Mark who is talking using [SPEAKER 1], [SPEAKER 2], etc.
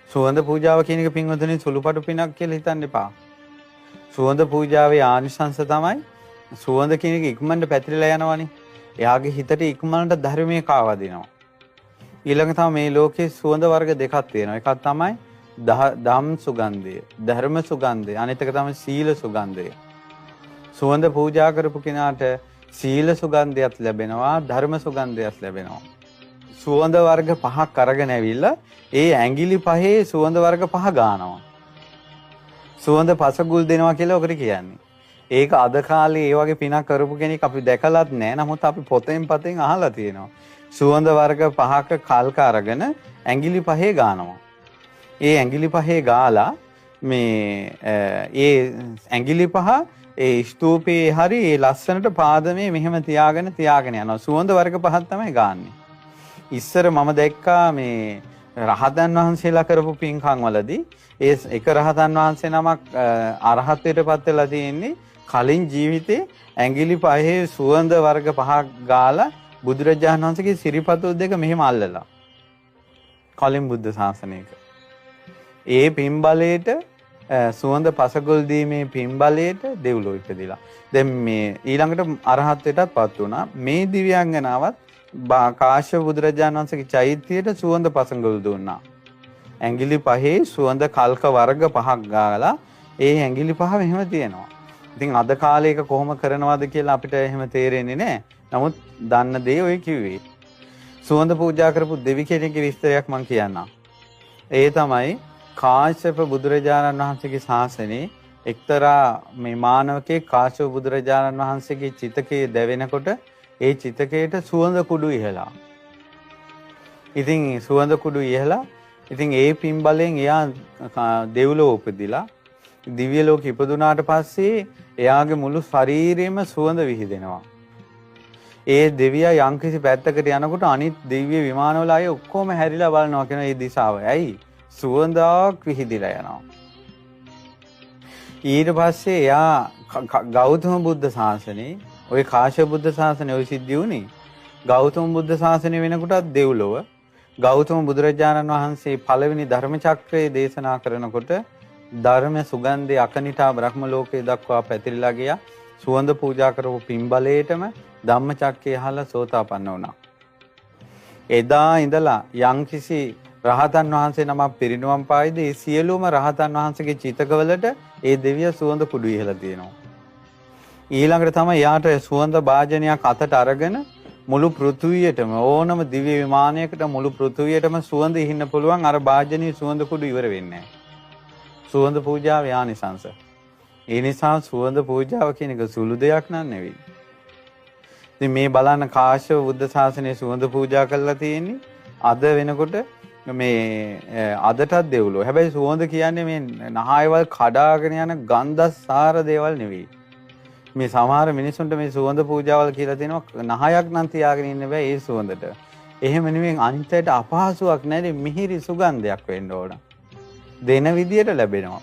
[SPEAKER 1] සුවඳ පූජාව කියන එක පින්වතුනි සුළුපටු පිනක් කියලා හිතන්න එපා. සුවඳ පූජාවේ ආනිශංස තමයි සුවඳ කියන එක ඉක්මනට පැතිරිලා යනවනේ. එයාගේ හිතට ඉක්මනට ධර්මයේ කාවදිනවා. ඊළඟ තමයි මේ ලෝකේ සුවඳ වර්ග දෙකක් තියෙනවා. එකක් තමයි ධම් සුගන්ධය, ධර්ම සුගන්ධය. අනිත් එක තමයි සීල සුගන්ධය. සුවඳ පූජා කරපු කෙනාට සීල සුගන්ධයත් ලැබෙනවා, ධර්ම සුගන්ධයත් ලැබෙනවා. සුවඳ වර්ග පහක් අරගෙන ඇවිල්ලා ඒ ඇඟිලි පහේ සුවඳ වර්ග පහ ගානවා. සුවඳ පසගුල් දෙනවා කියලා ඔකට කියන්නේ. ඒක අද කාලේ ඒ වගේ පිනක් කරපු කෙනෙක් අපි දැකලත් නෑ. නමුත් අපි පොතෙන් පතෙන් අහලා තියෙනවා. සුවඳ වර්ග පහක කල්ක අරගෙන ඇඟිලි පහේ ගානවා. ඒ ඇඟිලි පහේ ගාලා මේ ඒ ඇඟිලි පහ ඒ ස්තූපයේ හරි ඒ ලස්සනට පාදමේ මෙහෙම තියාගෙන තියාගෙන යනවා. සුවඳ වර්ග පහක් තමයි ගාන්නේ. ඉස්සර මම දැක්කා මේ රහතන් වහන්සේලා කරපු පින්කම් වලදී ඒ එක රහතන් වහන්සේ නමක් අරහත්ත්වයට පත් වෙලා තියෙන්නේ කලින් ජීවිතේ ඇඟිලි පහේ සුවඳ වර්ග පහක් ගාලා බුදුරජාණන් වහන්සේගේ සිරිපතුල් දෙක මෙහෙම අල්ලලා කලින් බුද්ධ ශාසනයක ඒ පින් බලයට සුවඳ පසගොල් දීමේ පින් බලයට දෙව්ලොව ඉපදිලා දැන් මේ ඊළඟට අරහත්ත්වයටත් පත් වුණා. මේ දිව්‍යාංගනාවත් කාශ්‍යප බුදුරජාණන් වහන්සේගේ චෛත්‍යයට සුවඳ පසඟොල් දුන්නා. ඇඟිලි පහේ සුවඳ කල්ක වර්ග පහක් ගාලා ඒ ඇඟිලි පහ මෙහෙම තියෙනවා. ඉතින් අද කාලේ ඒක කොහොම කරනවද කියලා අපිට එහෙම තේරෙන්නේ නැහැ. නමුත් දන්න දේ ඔය කිව්වේ. සුවඳ පූජා කරපු දෙවි කෙනෙක්ගේ විස්තරයක් මම කියන්නම්. ඒ තමයි කාශ්‍යප බුදුරජාණන් වහන්සේගේ ශාසනයේ එක්තරා මේ මානවකෙක් කාශ්‍යප බුදුරජාණන් වහන්සේගේ චිතකයේ දැවෙනකොට ඒ චිතකයට සුවඳ කුඩු ඉහලා. ඉතින් සුවඳ කුඩු ඉහලා ඉතින් ඒ පින් බලයෙන් එයා දෙව්ලොව උපදිලා දිව්‍ය ලෝකෙ ඉපදුනාට පස්සේ එයාගේ මුළු ශරීරෙම සුවඳ විහිදෙනවා. ඒ දෙවියා යම්කිසි පැත්තකට යනකොට අනිත් දිව්‍ය විමානවල අය ඔක්කොම හැරිලා බලනවා කියන ඒ දිශාව. ඇයි? සුවඳක් විහිදිලා යනවා. ඊට පස්සේ එයා ගෞතම බුද්ධ ශාසනයේ ඔය කාශ්‍යප බුද්ධ ශාසනය ඔය සිද්ධි වුණේ. ගෞතම බුද්ධ ශාසනය වෙනකොටත් දෙව්ලොව ගෞතම බුදුරජාණන් වහන්සේ පළවෙනි ධර්ම චක්‍රයේ දේශනා කරනකොට ධර්ම සුගන්ධය අකනිටා බ්‍රහ්ම ලෝකයේ දක්වා පැතිරිලා ගියා. සුවඳ පූජා කරපු පින් බලයටම ධම්මචක්කය අහලා සෝතාපන්න වුණා. එදා ඉඳලා යම්කිසි රහතන් වහන්සේ නමක් පිරිනිවන් පායිද ඒ සියලුම රහතන් වහන්සේගේ චිතකවලට ඒ දෙවිය සුවඳ කුඩු ඉහලා තියෙනවා. ඊළඟට තමයි යාට සුවඳ භාජනයක් අතට අරගෙන මුළු පෘථුවියටම ඕනම දිව්‍ය විමානයකට මුළු පෘථුවියටම සුවඳ ඉහින්න පුළුවන්. අර භාජනයේ සුවඳ කුඩු ඉවර වෙන්නේ නැහැ. සුවඳ පූජාවේ ආනිසංස. ඒ නිසා සුවඳ පූජාව කියන එක සුළු දෙයක් නන් නෙවෙයි. ඉතින් මේ බලන්න කාශ්‍යප බුද්ධ ශාසනයේ සුවඳ පූජා කරලා තියෙන්නේ අද වෙනකොට මේ අදටත් දෙව්ලොව. හැබැයි සුවඳ කියන්නේ මේ නහයවල් කඩාගෙන යන ගන්ධසාර දේවල් නෙවෙයි. මේ සමහර මිනිසුන්ට මේ සුවඳ පූජාවල් කියලා තියෙනවා නහයක් නම් තියාගෙන ඉන්න බෑ ඒ සුවඳට. එහෙම නෙවෙයි අනිත් අයට අපහසුයක් නැති මිහිරි සුගන්ධයක් වෙන්න ඕන. දෙන විදියට ලැබෙනවා.